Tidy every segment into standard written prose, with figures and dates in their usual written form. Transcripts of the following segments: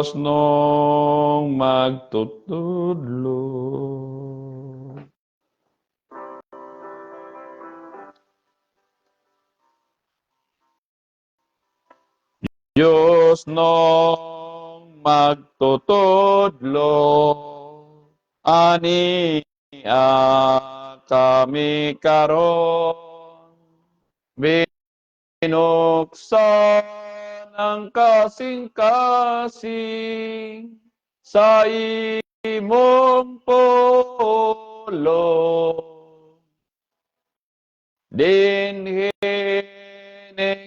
Diyos nung magtutudlo. Diyos nung magtutudlo, ani kami karon binuksan ang kasing-kasing sa imong pulong. Dinhi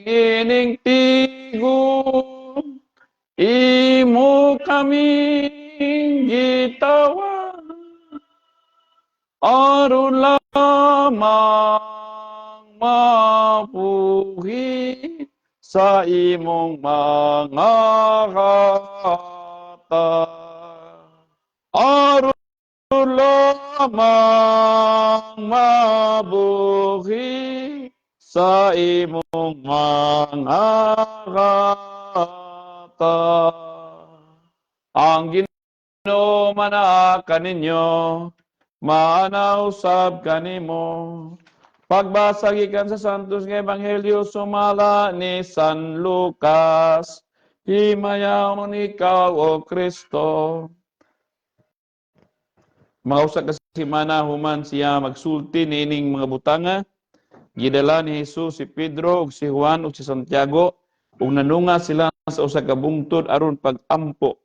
ining tigom, imo kaming gitawag, aron lamang mabuhi sa imong mga hatag. Aron lamang mabuhi sa imong mga hatag. Ang Ginoo manaa kaninyo, maana usab kanimo. Pagbasa gikan sa Santos nga Ebanghelyo sumala ni San Lucas. Himayaon ikaw, O Kristo. Mga usa ka semana human siya magsulti niining mga butanga, gidala ni Jesus si Pedro ug si Juan ug si Santiago ug nanunga sila sa usa ka bungtod aron pag-ampo.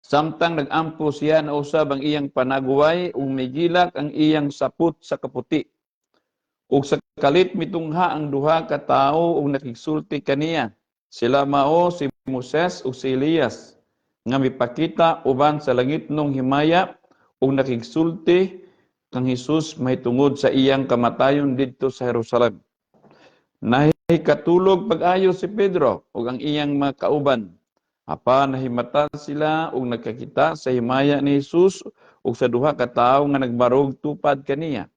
Samtang nag-ampo siya, nausab ang iyang panaguway ug migilak ang iyang sapot sa kaputi. Ug sa kalit mitungha ang duha ka tawo ug nakigsulti kaniya. Sila mao si Moses ug si Elias nga mipakita uban sa langitnong himaya ug nakigsulti kang Hesus mahitungod sa iyang kamatayon didto sa Jerusalem. Nahikatulog pag-ayo si Pedro ug ang iyang mga kauban. Apan nahimata sila ug nagkakita sa himaya ni Jesus ug sa duha ka tawo nga nagbarog tupad kaniya.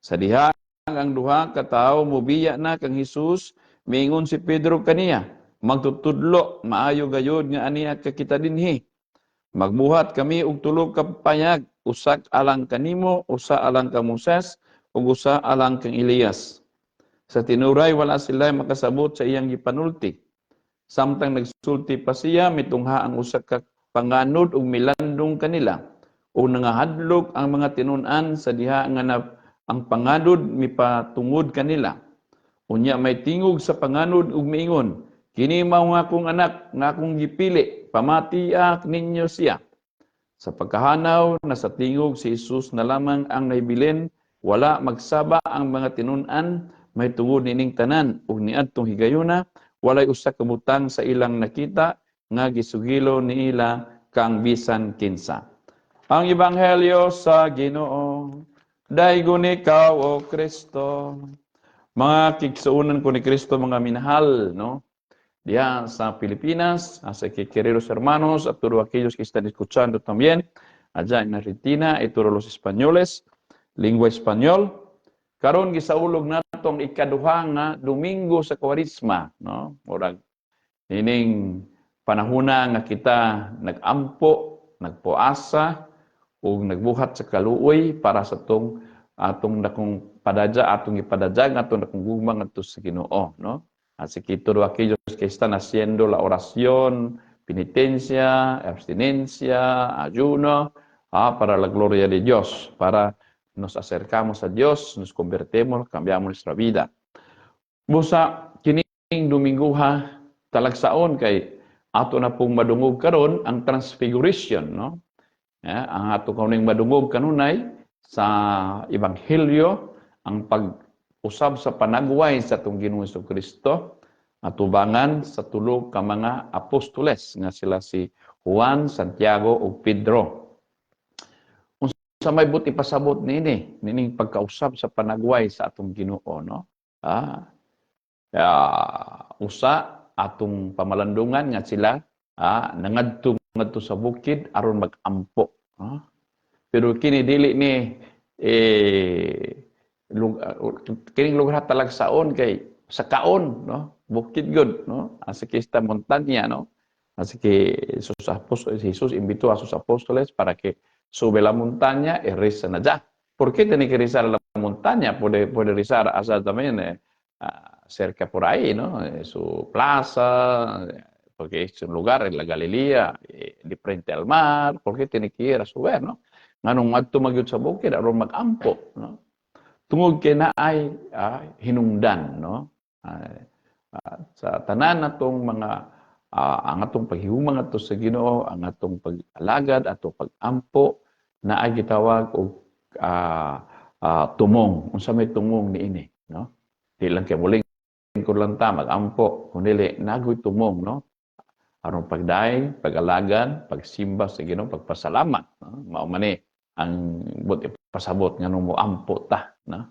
Sa diha ang duha ka tawo mobiya na kang Hesus, miingon si Pedro kaniya, "Magtutudlo, maayo gayud nga ania ka kita dinhi. Magbuhat kami og tulo ka payag, usa alang kanimo, usa alang kang Moses, ug usa alang kang Elias." Sa tinuray wala sila makasabot sa iyang gipanulti. Samtang nagsulti pa siya, mitungha ang usa ka panganod ug milandong kanila ug nangahadlok ang mga tinun-an sa diha nga na ang panganod mipatungod kanila. Unya may tingog sa panganod ug miingon, "Kini mao nga akong anak nga akong gipili, pamatia ninyo siya." Sa pagkahanaw, nasa tingog si Jesus na lamang ang nahibilin, wala magsaba ang mga tinun-an mahitungod niining tanan ug niadtong higayuna walay usa ka butang sa ilang nakita nga gisugilo niila kang bisan kinsa. Ang Ebanghelyo sa Ginoo. Daygon ikaw, O Kristo. Mga kigsuonan ko ni Kristo, mga minahal, no? Diha sa Pilipinas, así que, queridos hermanos, a todos aquellos que están escuchando también allá en Argentina y todos los españoles, lingua español, karon gisaulog nato ang ikaduha nga Domingo sa Kwaresma, no? Murag ining panahona nga kita nag-ampo, nagpuasa ug nagbuhat sa kaluoy para sa tong atong dakong padadya, atong ipadadya, atong dakong gugma ngadto sa Ginoo, no? Así que todos aquellos que están haciendo la oración, penitencia, abstinencia, ayuno, para la gloria de Dios, para nos acercamos a Dios, nos convertimos, cambiamos nuestra vida. Busa, kining Dominguha, talagsaon kay ato na pong madungog karon ang Transfiguration, no? Yeah, ang ato kauning madungog kanunay sa Ebanghelyo, ang pag-usab sa panagway sa atong Ginoong Kristo atubangan sa tulo ka mga apostoles nga sila si Juan, Santiago ug Pedro. Unsa may buot ipasabot niini nining pagkausab sa panagway sa atong Ginoo, no? Usa atong pamalandungan nga sila nangadto ngadto sa bukid aron magampo. Pero kini dili ni kining lugar talagsaon kay sa kaon, no? Bukid gud, no? Así que esta montaña, no? Así que Jesús invitó a sus apóstoles para que sube la montaña y rezan allá. ¿Por qué tiene que rezar a la montaña? Puede rezar allá también, cerca por ahí, ¿no? En su plaza, porque es un lugar en la Galilea, de frente al mar. ¿Por qué tiene que ir a subir, no? Nganong ngadto man gyud sa bukid aron mag-ampo, no? Tungod kay naay hinungdan, no? Sa tanan natong mga ang atong paghihuma ngadto sa Ginoo, ang atong pag-alagad, atong pag-ampo, naay gitawag og tumong. Unsa may tumong niini, no? Di lang kay muling ko lang ta mag-ampo, kundi nagoy tumong, no? Aron pagday, pag-alagad, pagsimba sa Ginoo, pagpasalamat, no? Mao man ni ang buot ipasabot nganong mo-ampo ta, no?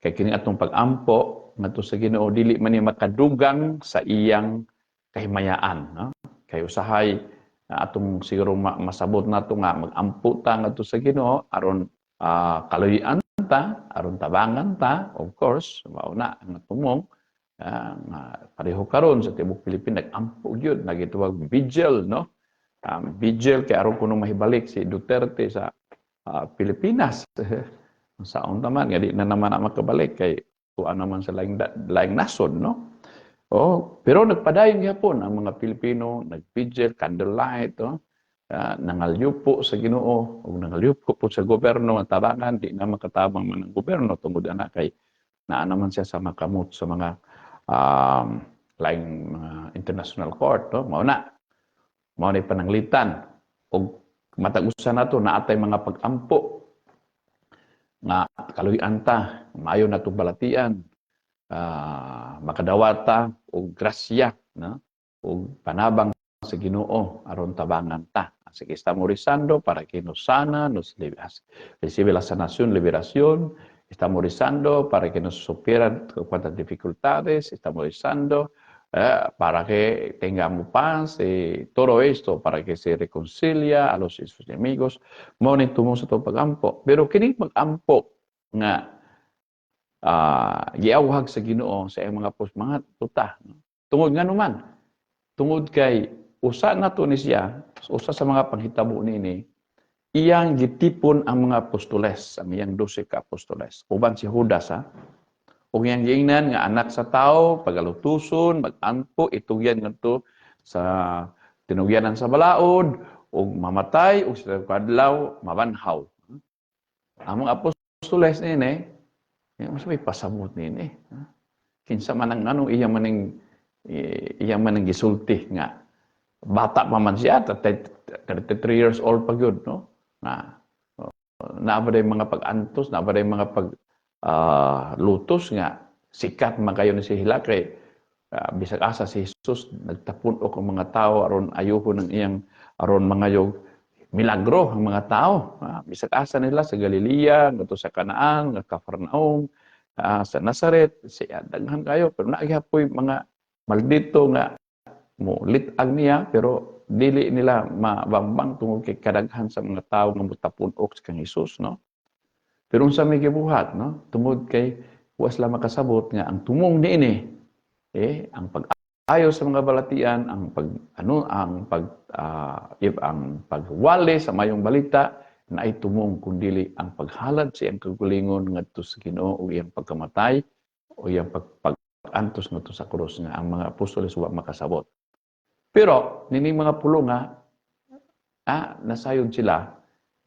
Kay kini atong pag-ampo ngadto sa Ginoo dili man ni makadugang sa iyang kahimayaan, no? Kay usahay atong siguro masabot nato nga mag-ampo ta ngadto sa Ginoo aron kaluy-an ta, aron tabangan ta, of course, mao na ang tumong nga pareho karon sa tibuok Pilipinas nag-ampo gyud, nagitawag vigil, no? Vigil kay aron kuno mahibalik si Duterte sa Pilipinas. Saon naman nga di na naman na makabalik kay tuwa naman sa laing, laing nasod, no? Oh, pero nagpadayon gyapon ang mga Pilipino, nag-vigil, candlelight, oh, nangalyupo sa Ginoo ug nangalyupo po sa gobyerno ang tabangan. Di na makatabang man ang gobyerno tungod ana kay naa naman siya sa makamot sa mga laing mga international court, no? Mao na mao ni pananglitan ug matag usa nato naatay mga pag-ampo nga kaluy-an ta, maayo natong balatian, makadawata og grasya, no? Og panabang sa Ginoo aron tabangan ta. Así que estamos rezando para que nos sana, nos recibe la sanación, liberación. Estamos rezando para que nos supieran cuántas dificultades. Estamos rezando para que tengamos paz y todo esto, para que se reconcilia a los sus enemigos. Mao ni tumong sa atong pag-ampo. Pero kini mag-ampo nga giawhag sa Ginoo sa iyang mga mga tuta. No? Tungod nga naman, tungod kay usa na to ni siya, usa sa mga panghitabo niini, iyang gitipon ang mga apostoles, ang iyang 12 ka apostoles. Uban si Judas, ha? Ug iyang giingnan nga Anak sa Tao pagalutuson, mag-ampo, itugyan ngadto sa tinugyanan sa balaod, ug mamatay, ug sa kadlaw mabanhaw. Ang mga apostoles niini, mas may pasabot niini. Kinsa man ang ano iyang manang gisulti nga bata pa man siya, 33 years old pa gyud, no? Na naa ba mga pag-antos, naa ba mga pag lutos nga sikat man kayo ni si hila kay bisag asa si Jesus nagtapun-ok ang mga tao aron ayuhon ang iyang aron mangayog milagro ang mga tao. Bisag asa nila sa Galilea, ngadto sa Kanaan, nga Capernaum, sa Nazaret, siya daghan kayo, pero naa gihapoy mga maldito nga mo lit-ag niya, pero dili nila mabambang tungod kay kadaghan sa mga tao nga mutapun-ok sa kang Jesus, no? Pero unsa may gibuhat, no? Tungod kay wa sila makasabot nga ang tumong niini ang pag-ayo sa mga balatian, ang pag ano ang pag ang pagwali sa mayong balita na ay tumong kundili ang paghalad sa iyang kaugalingon ngadto sa Ginoo ug iyang pagkamatay o iyang pag-antos ngadto sa krus nga ang mga apostoles wa makasabot. Pero nining mga pulo nga nasayod sila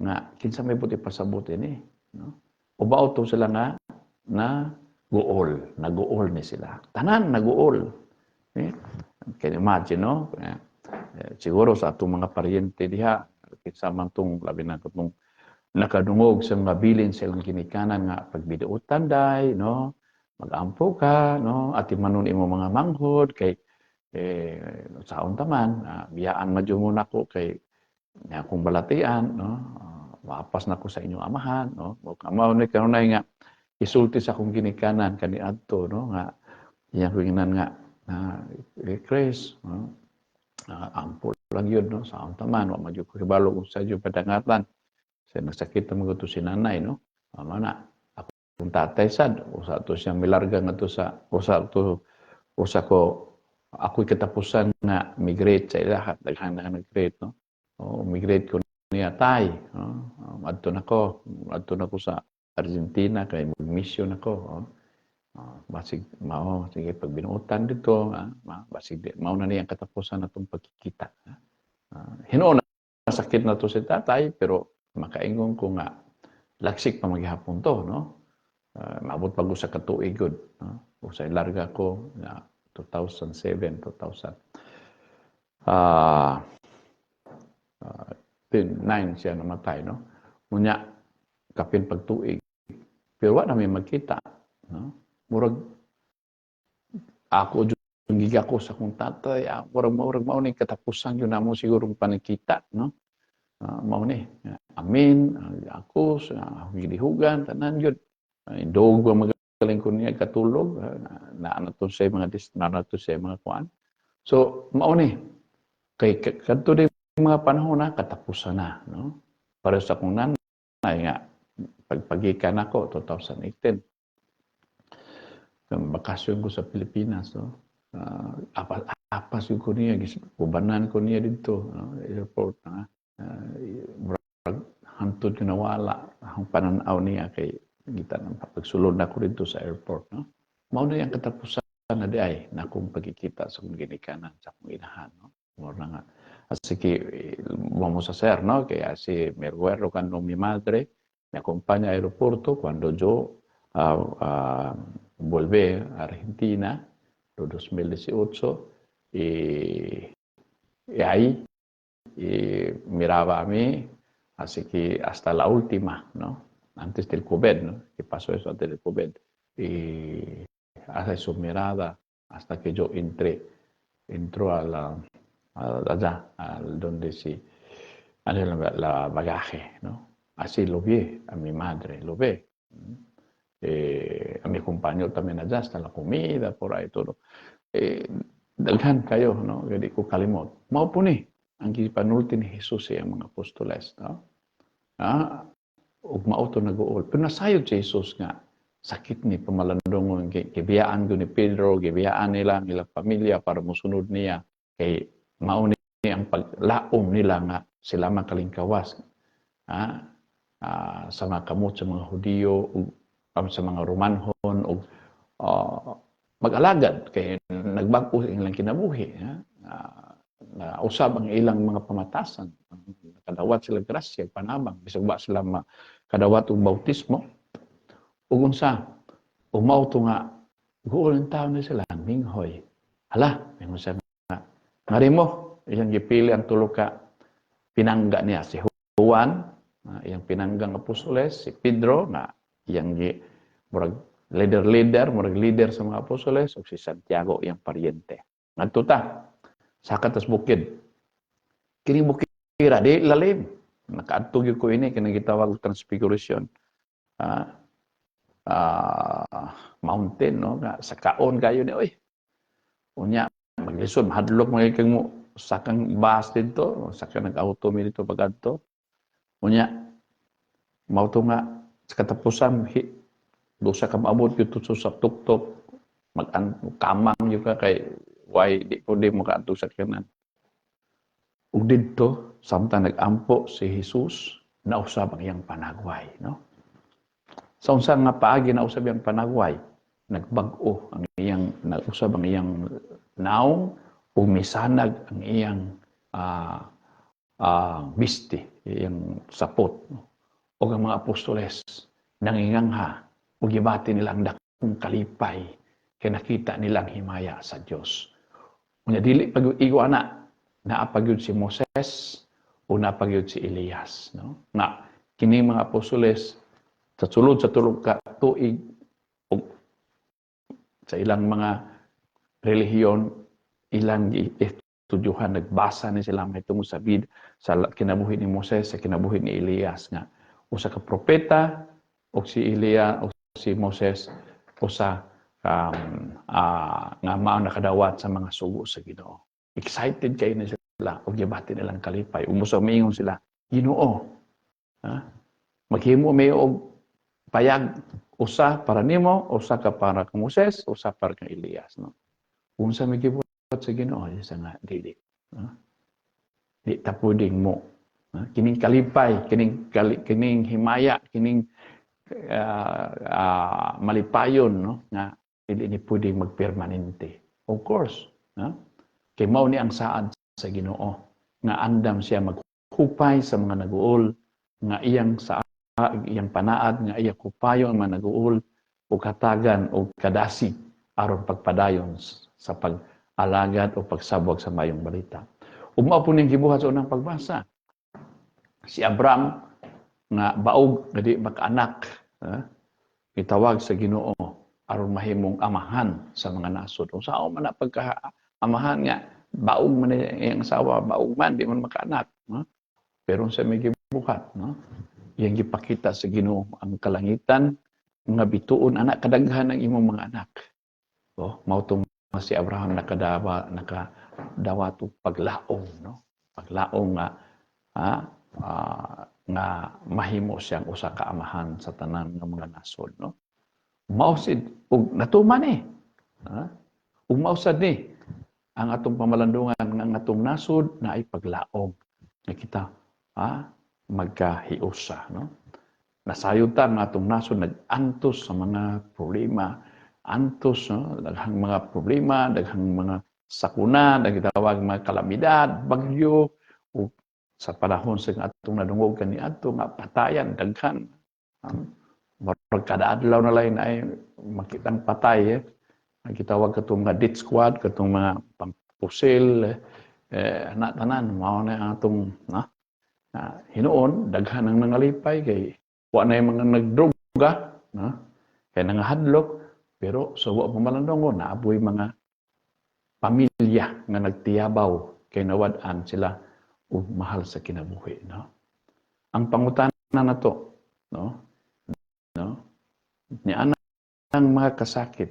nga kinsa may buot ipasabot ini, no? Ubaw to sila nga na guol, naguol ni sila. Tanan naguol. Eh? Can you imagine, no? Eh, siguro sa atong mga paryente diha, kinsa man tong labi na katong nakadungog sa mga bilin sa ilang ginikanan nga pagbiduotan day, no? Magampo ka, no? Atimanon imo mga manghod kay eh saon ta man, biyaan man jud mo nako kay akong balatian, no? Maapas na ko sa inyong amahan, no? Mao ni kanunay nga isulti sa akong ginikanan kaniadto, no? Nga iyang kuingnan nga na eh, Chris, no? Ampo lang yun, no? Saon ta man, wa man jud ko hibalo kung sa jud padangatan. Sa nagsakit na mga si nanay, no? Mama na, akong tatay sad, usa to siya milarga nga to sa, usa to, usa ko, Ako'y katapusan nga migrate sa ilaha, daghan na nag-greet, no? Oh, migrate ko niya tay, no? Adto na ko sa Argentina kay mag-mission ako, oh. Basig mao sige pag binuotan dito, basig di, mao na niya ang katapusan natong pagkikita. Hinuon na sakit na to si tatay, pero makaingon ko nga laksik pa maghapon to, no? Maabot pa ko sa katuig gud, no? O sa larga ko nga 2007, 2000. 9 siya namatay, no? Unya kapin pagtuig. Pero wa na may magkita, no? Murag ako jud giga ko sa akong tatay, murag mao ni katapusan yun namo siguro panikita, no? Mao ni. Amin, ako sa akong gilihugan, tanan yun. Indog ba magaling ko niya katulog, na to sa mga dis, na to sa mga kuan. So mao ni kay kadto di mga panahon na katapusan na, no? Para sa akong nanay nga pagpagikan ako 2018. Ang bakasyon ko sa Pilipinas, no? Apa ko niya, ubanan ko niya dito, no? Airport, na murag hantod ko nawala ang pananaw niya kay gita ng pagsulod na ko dito sa airport, no? Mao na yung katapusan na di ay na akong pagkikita sa akong ginikanan, sa akong inahan, no? Mura nga. Así que vamos a hacer, ¿no? Que así me recuerdo cuando mi madre me acompaña al aeropuerto cuando yo volví a Argentina, no 2018, y ahí y miraba a mí, así que hasta la última, ¿no? Antes del COVID, ¿no? Que pasó eso antes del COVID. Y hace su mirada hasta que yo entró allá, al donde se hace la bagaje, ¿no? Así lo vi a mi madre, lo ve. A mi compañero también allá, hasta la comida, por ahí todo. Daghan kayo, no? Gadi ko kalimot. Mao po ni ang gipanulti ni Jesus sa iyang mga apostoles, no? Ug mao to nag-uol. Pero nasayod si Jesus nga sakit ni pamalandungon kay gibiyaan ko ni Pedro, gibiyaan nila ang ilang pamilya para mosunod niya kay mao ni ang paglaom nila nga sila makalingkawas sa mga kamot sa mga Hudiyo ug sa mga Romanhon ug mag-alagad kay nagbag-o ang ilang kinabuhi, ha? Na usab ang ilang mga pamatasan, nakadawat sila grasya, panabang, bisag wa sila makadawat og bautismo ug unsa ug mao to nga guol ang taon ni sila minghoy. Hala, mingon siya nga ngari mo, iyang gipili ang tulo ka pinangga niya, si Juan, iyang pinanggang apostoles, si Pedro nga iyang gi murag leader leader, murag leader sa mga apostoles, ug si Santiago, iyang paryente. Ngadto ta sa katas bukid. Kini bukid di lalim, nakaadto gyud ko ini kanang gitawag og Transfiguration mountain, no? Nga sa kaon kayo ni oy. Unya maglisod, mahadlok mga kang mo sakang bus dito, sakang nag-auto mi dito pagadto. Unya mao to nga sa katapusan dusa ka maabot gyud to sa tuktok, mag kamang gyud ka kay why di ko di makaadto sa kanan. Ug didto samtang nag-ampo si Jesus, nausab ang iyang panagway, no? Sa unsa nga paagi nausab iyang panagway? Nagbag-o ang iyang, nausab ang iyang naong ug misanag ang iyang bisti, iyang sapot, no? Ug ang mga apostoles nangingangha ug gibati nila ang dakong kalipay kay nakita nila ang himaya sa Dios. Unya dili pag igo ana, naa pa gyud si Moses o naa pa gyud si Elias, no? Nga kini mga apostoles sa sulod sa tulo ka tuig ug sa ilang mga relihiyon ilang estudyuhan, nagbasa ni sila mahitungod sa bid sa kinabuhi ni Moses, sa kinabuhi ni Elias, nga usa ka propeta og si Elia o si Moses usa nga mao nakadawat sa mga sugo sa Ginoo. Excited kayo na sila ug gibati nilang kalipay. Ug mosa miingon sila, "Ginoo, ha? Maghimo mi og payag, usa para nimo, usa ka para kang Moses, usa para kang Elias," no? Unsa may gibuhat Sa Ginoo sa nga dili, no? Di ta pwedeng mo, no? Kining kalipay, kining himaya, kining malipayon, no, nga dili ni pwedeng magpermanente. Of course, no? Kay mao ni ang saad sa Ginoo nga andam siya maghupay sa mga naguol, nga iyang sa iyang panaad nga iyang hupayon ang mga naguol o katagan o kadasig aron pagpadayon sa pag-alagad o pagsabwag sa Maayong Balita. Ug mao po ning gibuhat sa unang pagbasa. Si Abraham nga baog nga di makaanak, ha? Gitawag sa Ginoo aron mahimong amahan sa mga nasod. Unsaon man na pagka amahan nga baog man iyang asawa, baog man, di man makaanak, no? Pero sa may gibuhat, no? Iyang gipakita sa Ginoo ang kalangitan nga bituon anak kadaghan ang imong mga anak. Oh, mao tong si Abraham nakadawat og paglaom, no? Paglaom nga nga mahimo siyang usa ka amahan sa tanan nga mga nasod, no? Mao sid ug natuman ni. Ha? Ug mao sad ni ang atong pamalandungan nga ang atong nasod na ay paglaom nga kita magkahiusa, no? Nasayod ta nga atong nasod nag-antos sa mga problema, antos, no? Daghang mga problema, daghang mga sakuna, nagitawag mga kalamidad, bagyo, ug sa panahon sa atong nadungog kaniadto nga patayan daghan. Murag kada adlaw na lang ay makitang patay, eh. Ang gitawag katong mga death squad, katong mga pangpusil, eh, anak tanan, mao na ang atong na, na hinuon, daghan ang nangalipay kay wa na yung mga nagdroga, no? Kay nangahadlok, pero sa wa pamalandungon, naaboy mga pamilya nga nagtiyabaw kay nawad-an sila og mahal sa kinabuhi, no? Ang pangutana nato, no? No? Ni anang mga kasakit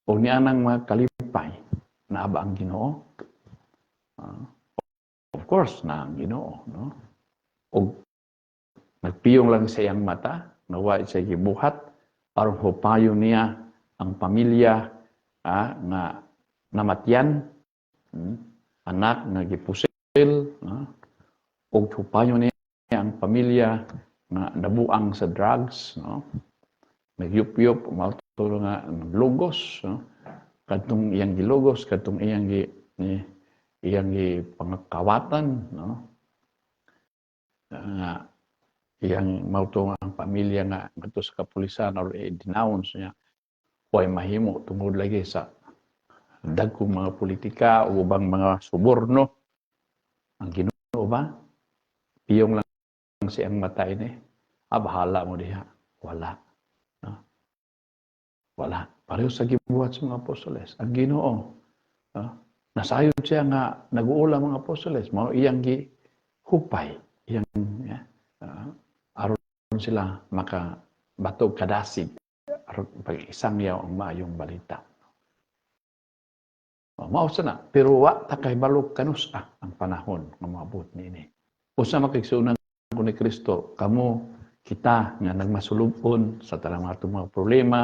o ni anang mga kalipay, naa ba ang Ginoo? Of course na ang Ginoo, no? Og nagpiyong lang sa iyang mata, nga wa siya gibuhat aron hupayon niya ang pamilya nga namatyan, anak nga gipusil, no? Og hupayon niya ang pamilya nga nabuang sa drugs, no? Nagyup-yup, mao to nga lugos, no? Kadtong iyang gilugos, kadtong iyang gi pangakawatan, no? Nga iyang mao to ang pamilya nga ngadto sa kapulisan or i-denounce niya, way mahimo tungod lagi sa dagkong mga politika o ubang mga suborno. Ang Ginoo ba, piyong lang siyang mata ini, bahala mo diha? Wala, no? Wala. Pareho sa gibuhat sa mga apostoles. Ang Ginoo, no? Nasayod siya nga nag-uula mga apostoles, mao iyang gihupay iyang, yeah, aron sila makabatog kadasig aron pag-isangyaw ang Maayong Balita. Oh, mao na, pero wa ta kahibalo kanus-a ang panahon nga moabot niini. Usa makigsuonan ko ni Kristo, kamo kita nga nagmasulubon sa tanang mga atong mga problema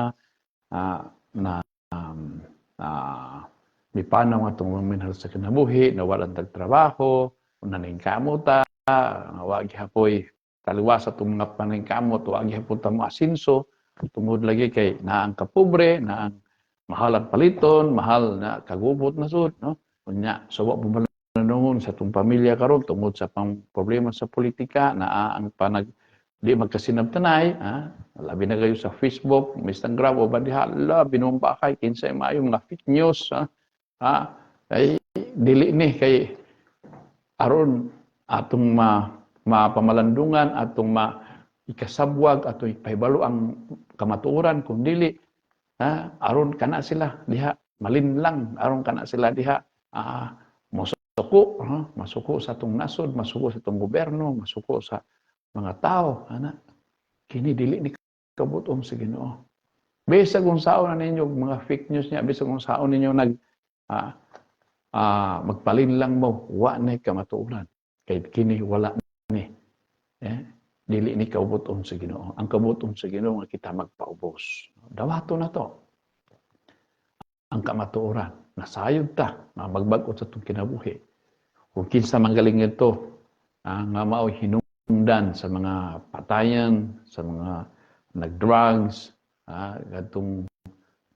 na mipanaw nga atong minahal sa kinabuhi, nawalan tag trabaho, naningkamot ta, wa gihapoy taliwas sa atong mga paningkamot, wa gihapon ta mo asinso tungod lagi kay naa ang kapobre, naa ang mahal ang paliton, mahal na kagubot na sud, no? Unya, so wa pamalandungon sa atong pamilya karon tungod sa pang problema sa politika, naa ang panag di magkasinabtanay, ha? Labi na kayo sa Facebook, Instagram, o ba diha, la, binumba kay, kinsay maayo, mga fake news, ha? Ha? Ay, dili ni, kay, aron atong mapamalandungan, atong ma ikasabwag, atong ipahibalo ang kamatuoran, kung dili, ha? Aron kana sila diha, malinlang, aron kana sila diha, masuko, ha? Masuko sa atong nasod, masuko sa atong gobyerno, masuko sa mga tao, ana. Kini dili ni kabutom sa Ginoo. Bisag unsaon na ninyo mga fake news niya, bisag unsaon ninyo nag magpalinlang mo, wa na kamatuoran. Kay kini wala ni. Eh, dili ni kaubuton sa Ginoo. Ang kabuton sa Ginoo nga kita magpaubos. Dawato na to. Ang kamatuoran. Nasayod ta nga magbag-o sa atong kinabuhi. Kung kinsa man galing ito, nga mao hinungdan sa mga patayan, sa mga nag-drugs, katong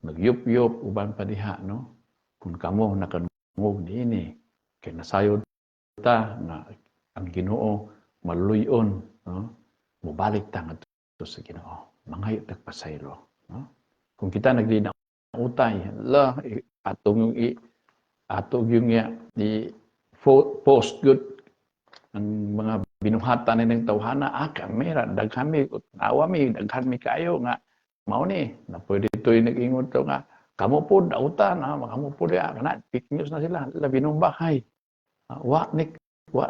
nagyup-yup, uban pa diha, no? Kung kamo nakadungog niini, kay nasayod ta nga ang Ginoo maluyon, no? Mobalik ta ngadto sa Ginoo. Mangayo tag pasaylo, no? Kung kita nagdinautay, la atong i ato yung i post good ang mga binuhatan ni ng tawhana, kamera daghan mi, tawa mi, daghan mi kayo nga mao ni na pwede to'y nag-ingon to nga kamo po dautan, kamo po diha kana fake news na sila la binumbakay. Wa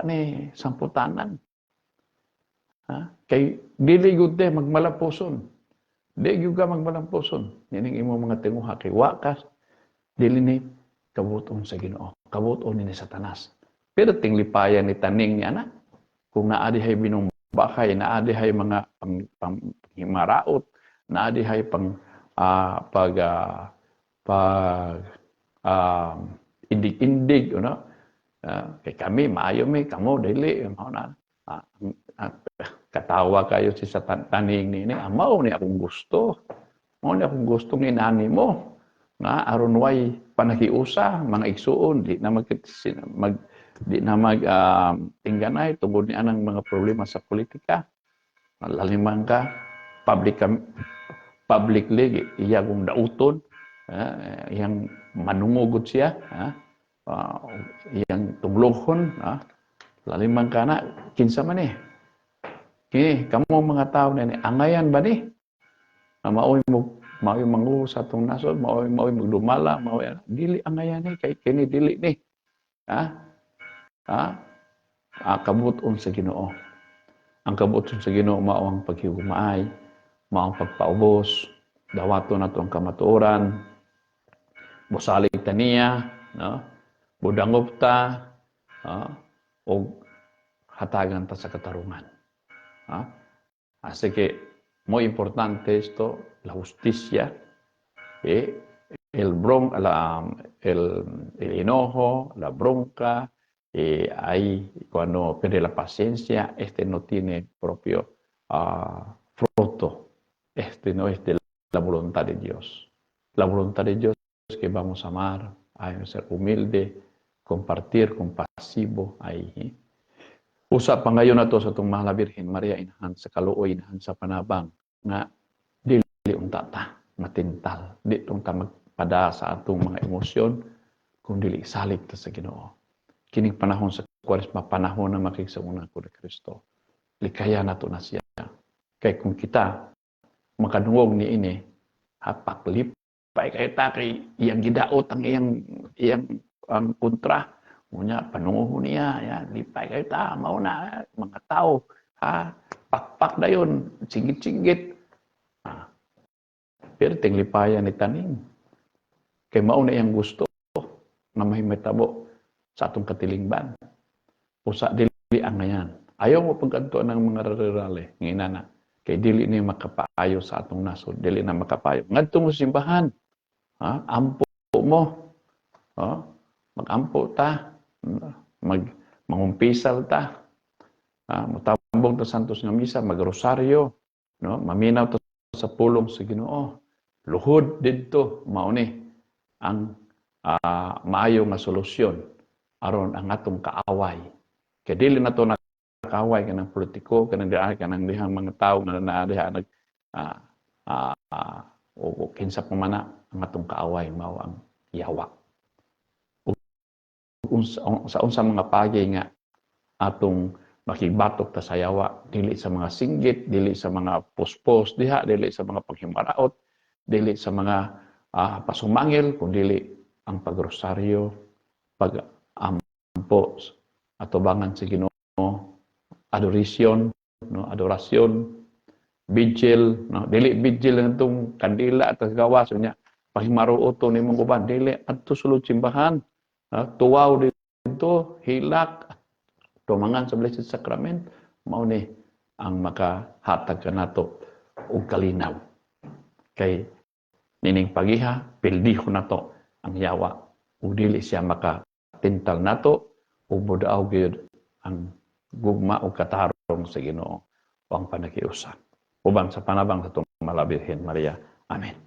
ni samputanan, ha, kay dili gud te magmalampuson, di gyud ka magmalampuson nining imong mga tinguha kay wa ka, dili ni kabuton sa Ginoo, kabuton ni Satanas. Pero tinglipayan ni taning ni anak kung naa dihay binumbakay, naa dihay mga pang, pang, pang naa dihay pang pag indig-indig, you? Kay kami maayo mi, kamo dili mao na. Katawa kayo si sa taning ni mao ni akong gusto, mao ni akong gusto inani mo nga aron way panahiusa mga igsuon, di na mag tingganay tungod ni anang mga problema sa politika. Laliman ka public publicly iya kong dauton, iyang manungugod siya, iyang tunglohon, laliman ka na kinsa man eh. Kini kamo mga tao na ni angayan ba ni na maoy mo, maoy mangu sa atong nasod, maoy magdumala, maoy dili angayan ni kay kini dili ni ha ha kabuton sa Ginoo. Ang kabuton sa Ginoo mao ang paghigumaay, mao ang pagpaubos, dawaton nato ang kamatuoran, mosalig ta niya, no? Budangop ta, og hatagan ta sa katarungan. Ha? Así que muy importante esto, la justicia, el enojo, la bronca, ahí cuando pierde la paciencia, este no tiene propio fruto, este no es de la voluntad de Dios. La voluntad de Dios es que vamos a amar, a ser humilde, compartir, compasivo, ahí. Eh? Usa pa ngayon nato sa atong mahal na Birhen Maria inahan sa kaluoy, inahan sa panabang nga dili unta ta matintal, di unta magpada sa atong mga emosyon, kung dili salig ta sa Ginoo. Kining panahon sa Kwaresma, panahon na makigsauna ko ni Kristo. Likaya nato na siya. Kay kung kita makadungog ni ini, hapaklipay kay ta kay iyang gidaot ang iyang ang kontra. Unya panunguho niya, ya, lipay kayo ta, mao na mga tao, ha, pakpak dayon, singgit-singgit. Pero tinglipayan ni taning. Kay mao na iyang gusto na mahimitabo sa atong katilingban. Usa dili ang ngayan. Ayaw mo pagkanto ng mga rally-rally, ngina na. Kay dili ni makapaayo sa atong nasod, dili na makapayo. Ngadto mo sa simbahan, ha? Ampo mo. Ha? Magampo ta, mag mangumpisal ta. Ha? Motambong ta Santos nga misa, magrosaryo, no? Maminaw ta sa pulong sa Ginoo. Luhod didto mao ni ang maayo nga solusyon aron ang atong kaaway. Kay dili na to nakaaway kanang politiko, kanang diha, kanang dihang mga tawo nga naa diha nag o kinsa pa man na, ang atong kaaway mao ang yawa. Unsa, sa unsa mga pagi nga atong makigbatok ta sa yawa, dili sa mga singgit, dili sa mga pospos diha, dili sa mga paghimaraot, dili sa mga pasumangil, kun dili ang pagrosaryo, pag-ampo atubangan sa Ginoo, adoration, no, adorasyon, vigil, no, dili vigil lang itong kandila at gawas unya paghimaruot to nimong uban, dili adto sulod simbahan, ha, tuwaw dito, hilak, tumangan sa Blessed Sacrament, mao ni ang makahatag kanato og kalinaw. Kay nining pagiha, pildiho nato ang yawa. Ug dili siya makatintal nato ug mudaog gyud ang gugma ug katarong sa Ginoo o ang panakiusa. Uban sa panabang sa atong Mahal Birhen Maria. Amen.